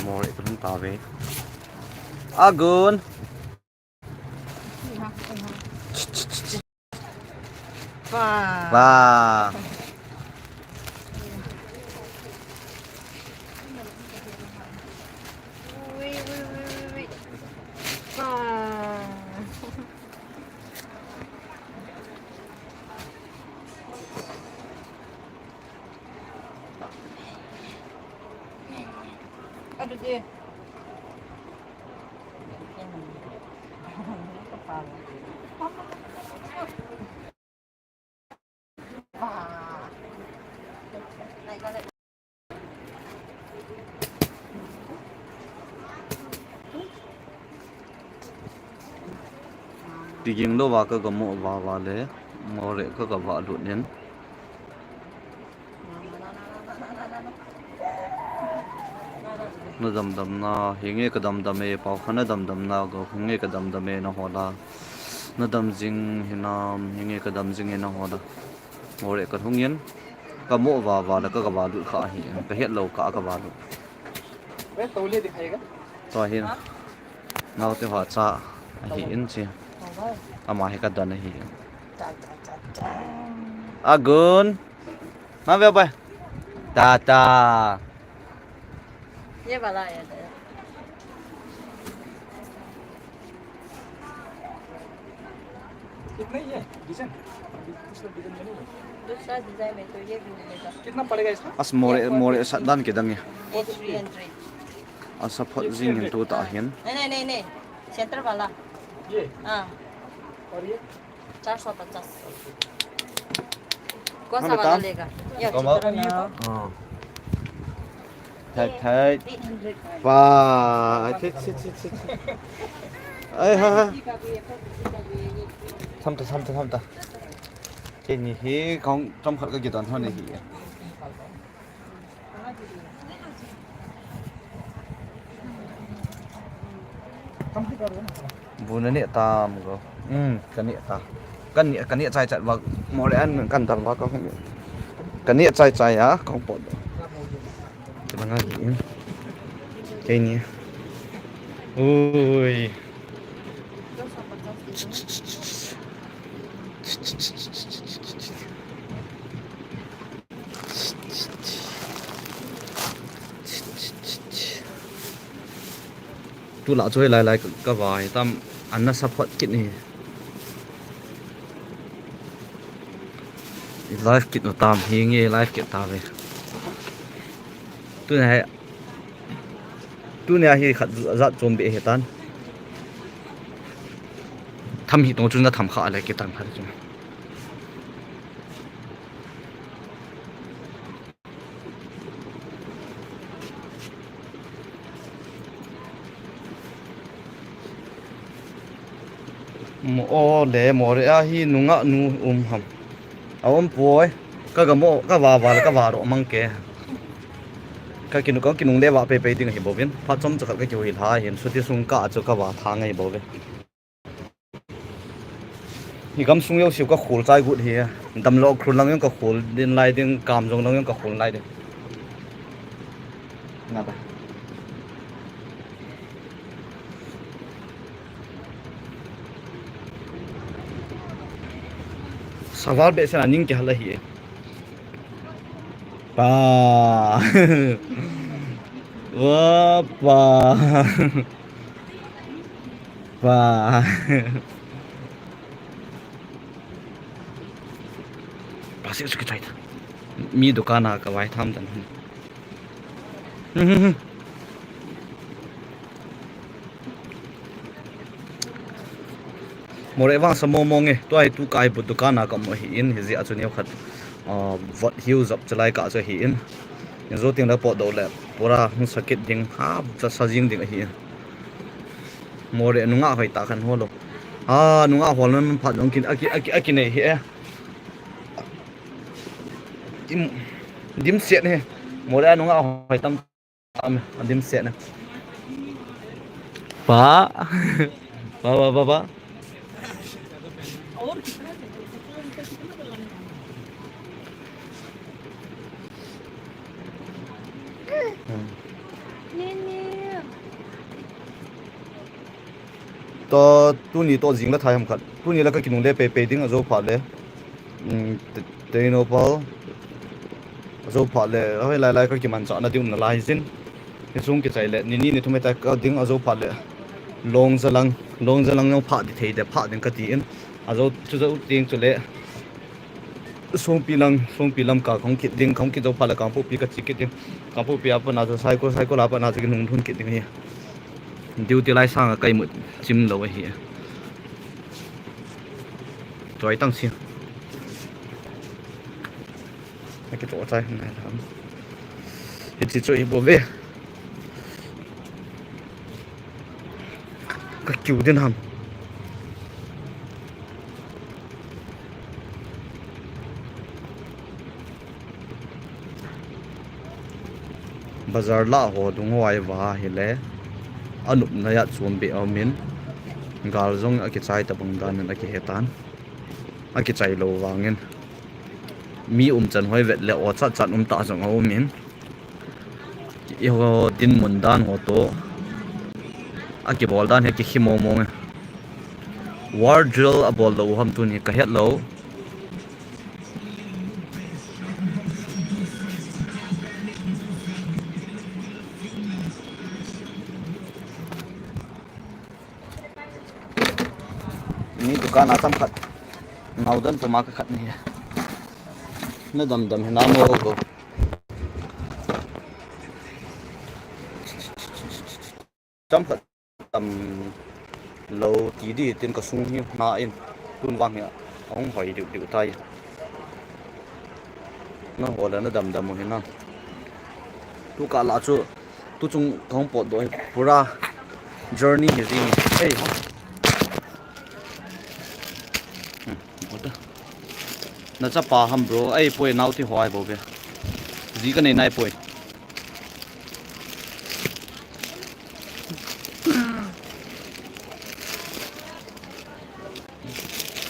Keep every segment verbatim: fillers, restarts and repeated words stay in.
Moreh kalhung tave. Agun. Wow. Wow. Wait, wait, wait, wait, wait. Wow. Aduh, dia. Kiging louva ka, ka mo vava le, Moreh ka, ka valut in. Na damdam na, hinge ka damdam e, pao kha na damdam na, go hinge ka damdam e, na hola. Na dam jing hinam, hinge ka dam jing e, na hola. Moreh kalhung in, ka mo vava le ka, ka valut kha ahi, ka het lou kha ka valut. Tua hin, naote ho cha ahi in chi. Ama hi ka don ahi in. Agun. Mang ve bai. Tata. Ye wala hai. कितना ही है डिजाइन? दूसरा डिजाइन में नहीं है। दूसरा डिजाइन में तो ये भी मिलेगा। कितना पड़ेगा इसका? As Moreh, Moreh sa dan kidang e. Eight three hundred. Asa phot jing in tu ta hin. नहीं, नहीं, नहीं, नहीं। सेंटर वाला। ये? हाँ। और ये? चार सौ पचास। कौन सा वाला लेगा? ये चित्र ना। Thai, Thai. Pa. Ai, ha, ha. Tham ta, tham ta, tham ta. Keini hi kong tom khat ka kidon ho ni hi. Bu na neh tam ko. Um, ka neh ta. Ka neh, ka neh chai chat ba, Moreh an kan dal ba ko. Ka neh chai chai a, kong pot. Ka na ngai in. Keini. Ui. Tulai chu hilai lai ka, ka vai tam an na support kit ni. Live kit u tam hinge, live kit ta ve. Tuna hi, tuna hi khat jat chom be hi tan. Tham hi tong chu na tham kha le kit tang kha chu. Mo o le Moreh a hi nungah nu um ham. A um poi. Ka ga mo, ka va va le ka va ro mang ke. Ka kinu, ka kinung le va pe pe ding hi bo vin. Phat chom cha khat ka kiu hi lha hin. Suti sung ka chu ka va tha ngai bo ve. Hi gam sung jouse u ka khol chai got hi. Damlou khol lang jong ka khol din lai ding, kam jong lang jong ka khol lai ding. Na ba. Saval behseh a ning kihal ahi. Pa. Wa pa. Pa. Plastic chu kichai ta. Mi dukan a ka vai tham tan. Moreh vang sa momo nge, tua hi tu kai bu dukan a ka mu ahi in, hijeh a chu neo khat, ah, vot hiu jop chalai ka chu ahi in. In jo ting le pot do le, pura hung sakit ding, ha, cha sa jing ding ahi in. Moreh nungah hoi ta khan hol o. Ha, nungah hol nan phat jong kin, aki, aki, aki nei hi e. Im, dim set he. Moreh nungah hoi tam. Am, dim set na. Pa. Pa, pa, pa, pa. Hmm. To, tuni to jing le thai ham khat. Tuni le ka kinungle pei pei ding a jo pha le. Um, te, te no pal. A jo pha le. Hoi lai lai ka kimanchah na ding um nalai jin. Ni sung kichai le. Ni ni ni thum e ta ka ding a jo pha le. Long jalang, long jalang no pha di thei de pha ding ka ti in. A jo chu jo ting chu le. Songpi lang, Songpi lam ka kong kit ding, kong kit jo pha le Kangpokpi ka chi kit ding. Kangpokpi a pat na chu Saikul, Saikul a pat na chu kinung thun kit ding hi. Duty lai sang a kai mut chim lo ahi. Choi tang si. Aki to chai nai lam. Hichi choi hi bou ve. Ka kiu din ham. Bazar lah ho dung ho ai va hi le. Anupna ya chom be amin. Gal jong akichai ta bang dan in akihetan. Akichai lo vangin. Mi um chan hoi vet le o chat chat um ta jong aumin. Eiho dinmun dan ho to. Akibol dan hi kikhi mong mong e. War drill abol lo ham tuni ka het lo. Ni dukan a cham khat. Ngau dan puma ka khat ni. Na dam dam hi na mo ko. Cham khat tam lo ti di tin ka sung hi na in tun vang hi a hung hoi diu diu tai. Na ho le na dam dam u hi na. Tu ka la chu, tu chung ka hung pot doh hi pura journey hi jing hi. Ei, ha. Hmm, ota. Na chapa ham bro, ei poi nau ti ho ai bou ve. Ji ka nei nai poi.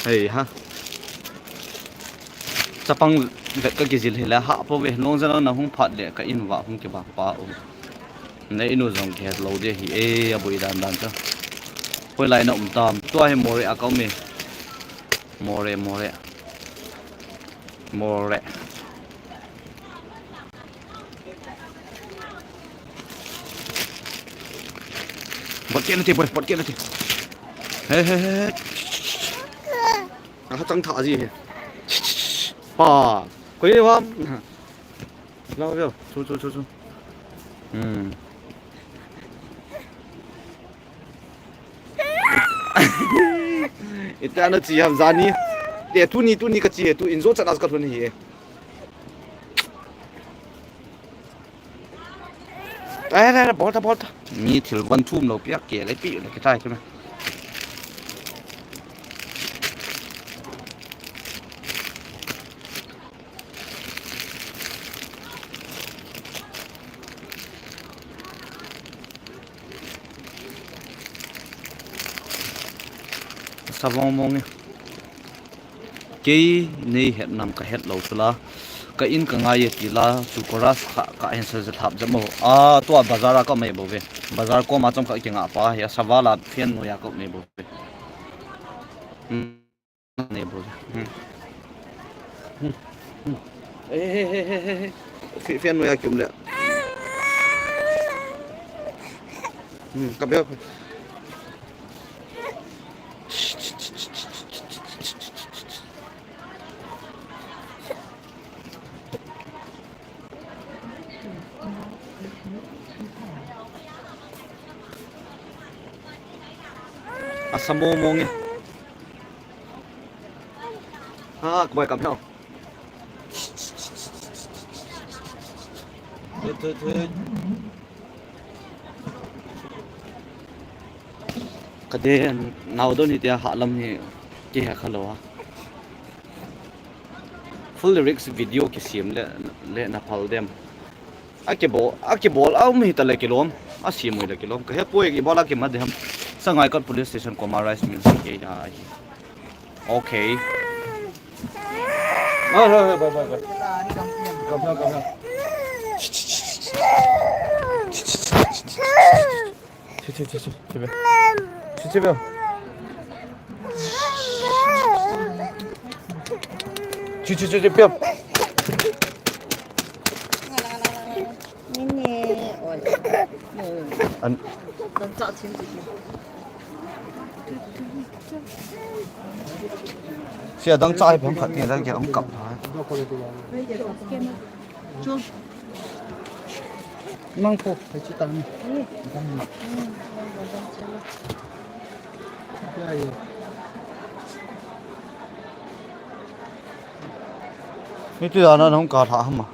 Hei ha. Chapang vet ka kijil hi le ha po ve long jana na hung phat le ka in va hung kiba pa u. Na inu jong kihet lo de hi e abui dan dan cha. Poi lai na um tam. Tua hi more a ka um e. More, more. More. Bot kit nati, boy, bot kit nati. He, he, he, he. Aha, chang tha ji he. Pa. Koi ni wa. Lao yo, chu, chu, chu, chu. Hmm. Ita na chi ham jani. Te tuni, tuni ka chi he, tu in jo chan as ka thun hi he. Ai, ai, ai, bol ta, bol ta. Mi thil van thum lo piak ke le pi le ke tai chu na. Sa mong mong e. Kei nei het nam ka het lo chu la. Ka in ka ngai e ti la, chu chorus kha, ka hin sa je thap jam o. A, tua bazar a ka um e bou ve. Bazar koma chom ka kinga pa, hi a savala fan noiya ka um e bou ve. Hmm. Nei bou ve. Hmm. Hmm. Hmm. Hey, hey, hey, hey, hey, hey. Fan, fan noiya ki um le. Hmm, ka be. Asa mong mong e. Ha, ka boi kam heo. Thut, thut, thut. Ka de nau don hi tia ha lam hi kihe kha lo a. Full lyrics video kisem le, le na phal dem. A kibol, a kibol a um hi ta le kilom. A sem u le kilom. Ka he poi kibol a kima de ham. Sangaikot police station koma rice mill si ke ya. Okay. Bye, bye, bye, bye, bye. Come here, come here. Sit, sit, sit, sit, sit. Sit, sit, sit, sit, sit. Sit, sit, sit. Chu, chu, chu, chu, piap. An. Sia dang cha hi phem khat ni dang ke ang kap ha. Nang ko, thei chi tang ni. Ni tu dana nang ka tha hama.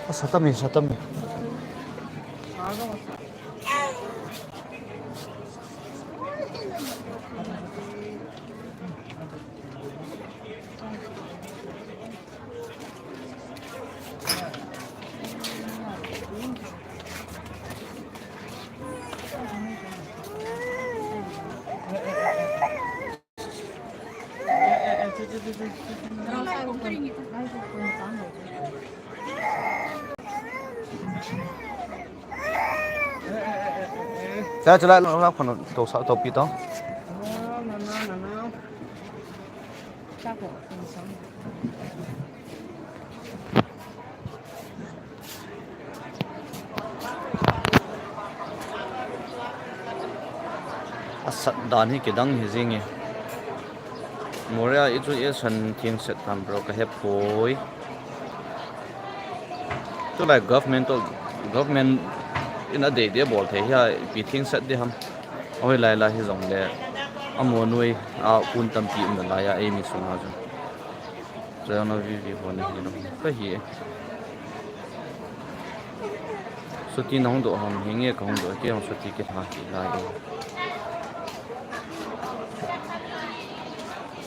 A, satami, satami. Cha, cha, lai, lai, lai, phone to sa, to pi to. Asat dan hi kidang hi jing e. Moria i chu i san thing set tam bro ka hepoi. Tulai government to, government in a dei dei bol thei hi a ipi thing set ding ham. Ahoi lai lai hi jong le. Amo nui a kun tampi um lai a ei mi sunga jong. Chana vivi ho na hi lo. Ka hi e. Suti na hung doh ham, hinge ka hung doh, kei hung suti kei tha hi lai e.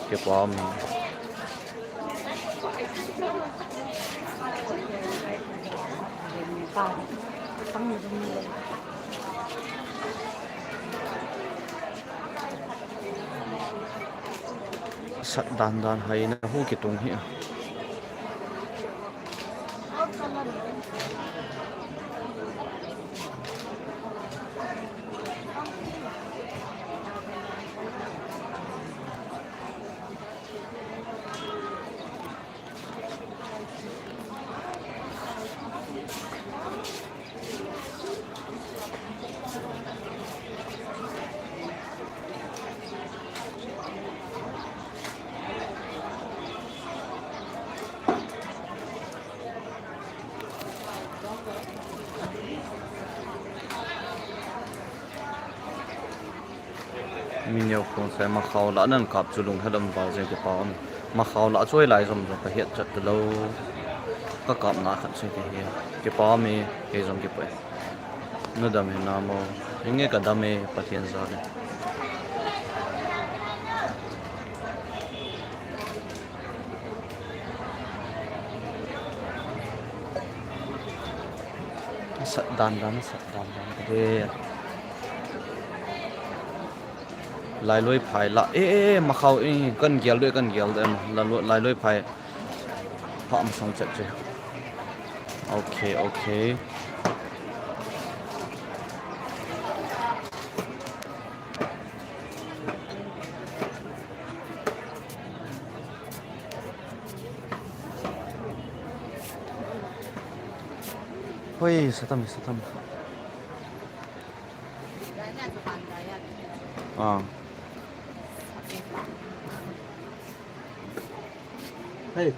Kei pa mi. Sat dan dan hai na hu kitung hi a. Mi neo phone sai ma khao la nan kap chu lung helam val jeng kipah um. Ma khao la chu lai jom jom ka het chat ta lo. Ka kap na khat chu ti hi. Kipah um e, kei jom kipah e. Na dam hi na mo. Inge ka dam e, Pathian jal e. Sat dan dan, sat dan dan. Ka de. Lailoi phai la. Eh, eh, eh, ma khao, eh, kan gel de, kan gel de, ma. Lailoi, lailoi phai. Pha am sang chat che. Okay, okay. Hoi, satam, satam. Ah. Hey.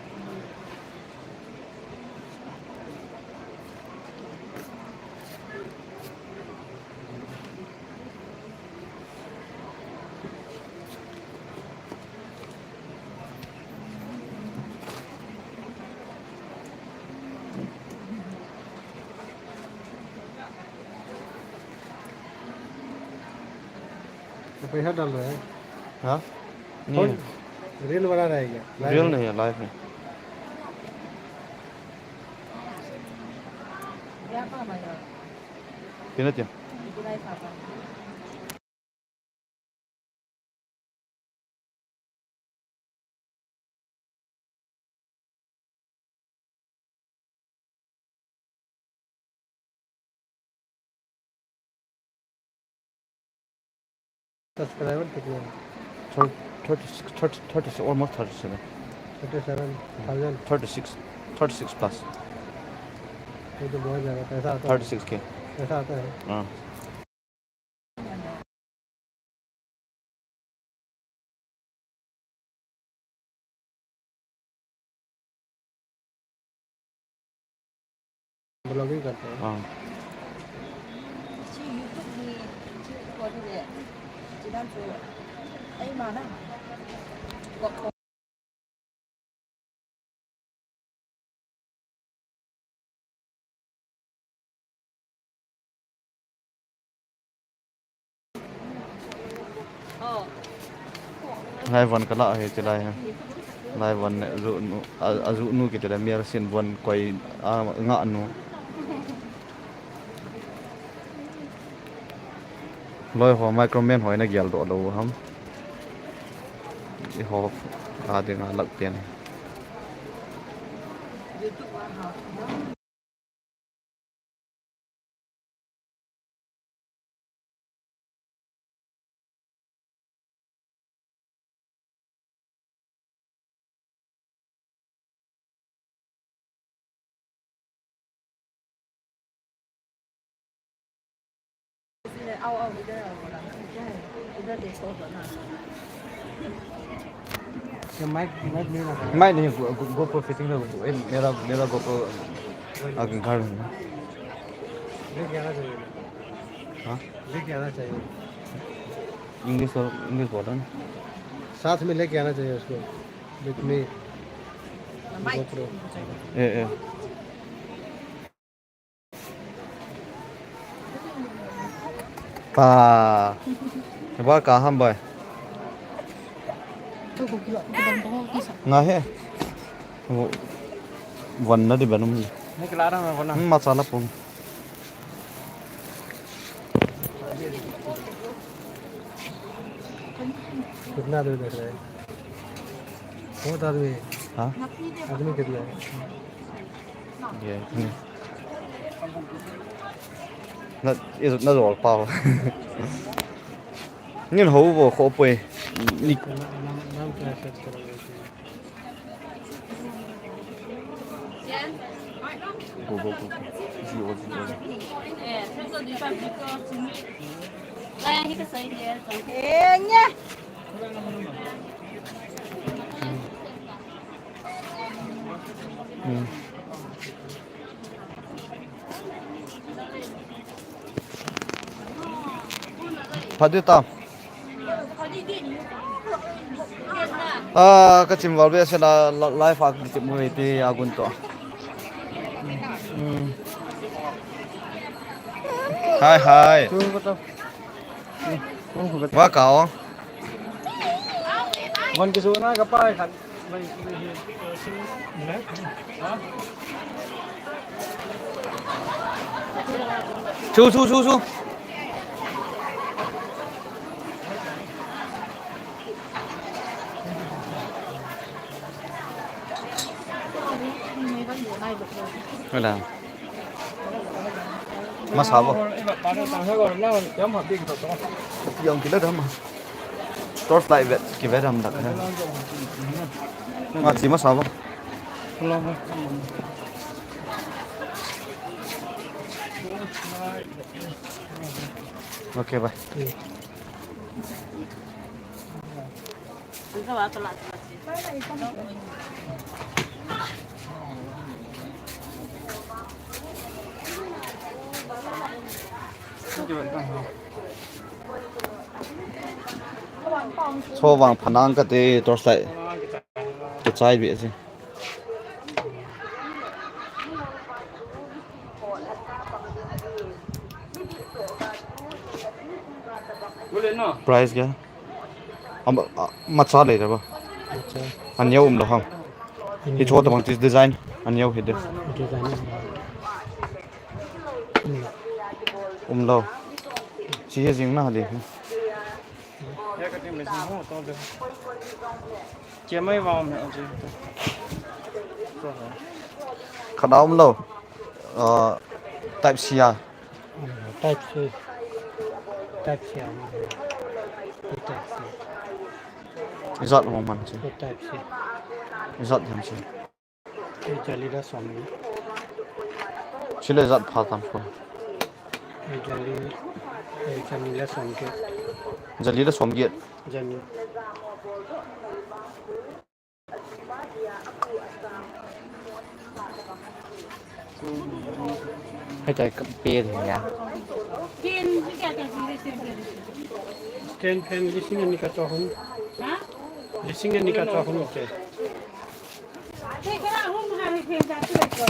तो पैसा डाल रहा है। हाँ? नहीं कौन? है। रील बना रहा है क्या? लाइव रील है? नहीं है, लाइव है। Pinatia. Subscriber कितने हैं? Thirty six, thirty, thirty six, almost thirty seven. Thirty seven thousand. Thirty six, thirty six plus. ये तो बहुत ज़्यादा पैसा आता है। थर्टी सिक्स के। पैसा आता है। हाँ। Vlogging करते हैं। हाँ। Lai von kala he, chilai he. Lai von ne, ju nu, a, a ju nu kiti le, Miar Sin von koi, a, nga nu. Loi ho, microman ho, na gial do lo ham. I ho, a ding a lak pian. ये mic, mic नहीं लगा। माइक नहीं, गो-, गो-, GoPro fitting में वो, ए, मेरा, मेरा GoPro आगे घर में। लेके आना चाहिए। हाँ? लेके आना चाहिए। इंग्लिश और, इंग्लिश बोलो ना। साथ में लेके आना चाहिए उसको। With me। GoPro। A, A. Pa. Ba ka ham bai. Nga he. Wo-, wan na di ba num. Ni kala ra ma wan na. Hmm, masala pum. कितना आदमी बैठ रहा है? बहुत आदमी है। हाँ? आदमी कितना है? ये, हम्म। ना, ये ना रोल पाओ। Nin ho bo kho poi. Ni नाम, नाम क्या है? Search करोगे इसमें। Go, go, go, go. G O, G O. Hmm. Pha ding ta. Ah, ka chim val ve se la, la, live a ka chim ve ti a gun to. Hmm. Hi, hi. Wa ka o. Wan ki su na ka pai khat. Su, su, su, su. Hola. Masabo. Yang kila dah mah. Torch light vet, kivet ham dak. Ma chi masabo. Okay, bye. Cho vang phanang kate torch light. Kichai be ase. Price kya? Am, a, macha le ba? Macha. Aneo um lo ham. Hi chota bang tis design. Aneo hi de. Design. Um lo. Chi he jing na de. Khat a um lo. Uh, type C a. Type C. Type C a. Type C. Ijat hung man chu. Two type C. Ijat ham chu. Ei jali la som ni. Chule ijat pha tam ko. Ei jali, ei jali la som get. Jali la som get. Jali. Hei, chai ka pe thei ya. Stand fan lising ani ka chahun. Ha? Lising ani ka chahun te. Te kara hum ha he fan ja tu ko.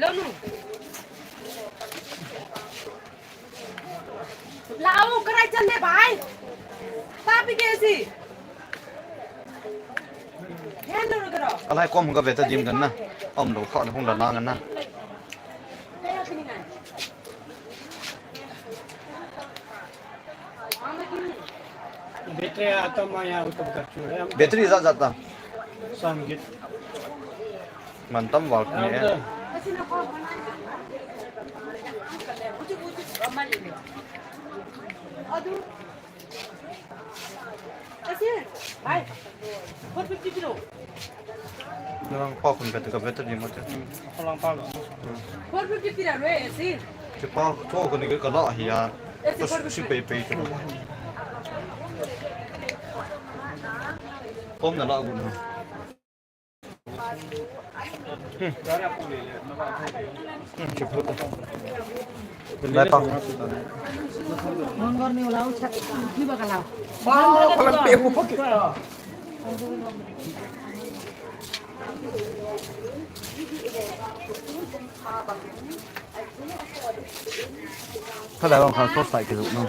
Lo nu. Lao, karai chan de bhai. Papi kaisi. Handle karo. Alai kom ka veta dim ganna. Om lo kha hung la na ganna. Battery atam maya utam kar chu. Battery ja jata. Sam git. Mantam wal ni e. Nang pa kun better ka better ni mate. Four fifty pira re, esi. Che pa to ko ni ka la hi ya. Esi four fifty. Si pei pei to. Kom na la gun ha. Hello, I'll post like it. No.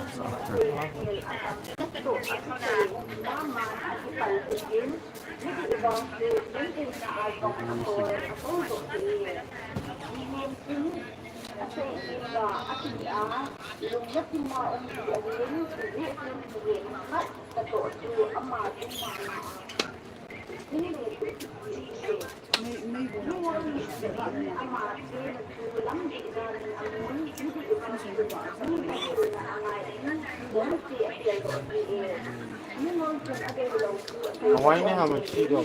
Hawaii ni hama chi do.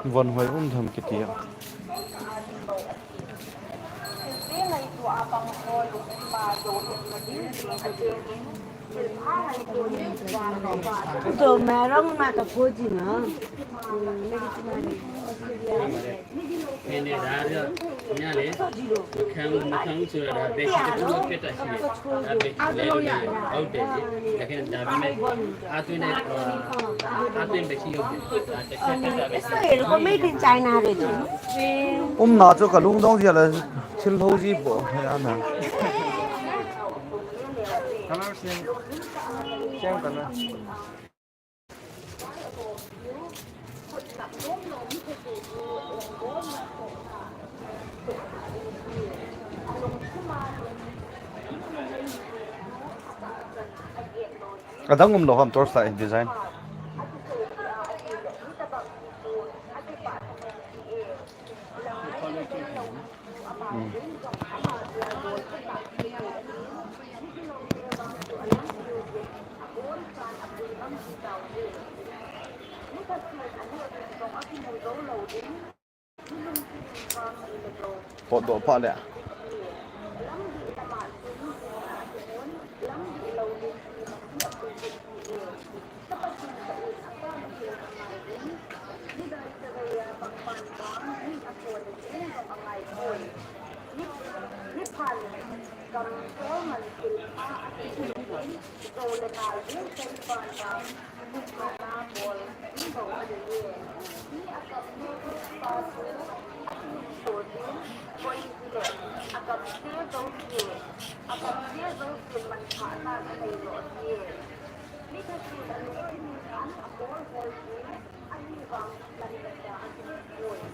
Von hoi um tham kiti a. Do merong na ka koji na. Um na chu ka lungdong jia la thil ho ji bo he ana. Adang um lo ham torch light design. Potdoh pha le. Thil jouse, a bang thil jouse manthahna anei lou ahi. Mi thakhat in alungthim in an abol bol jin, ahivangin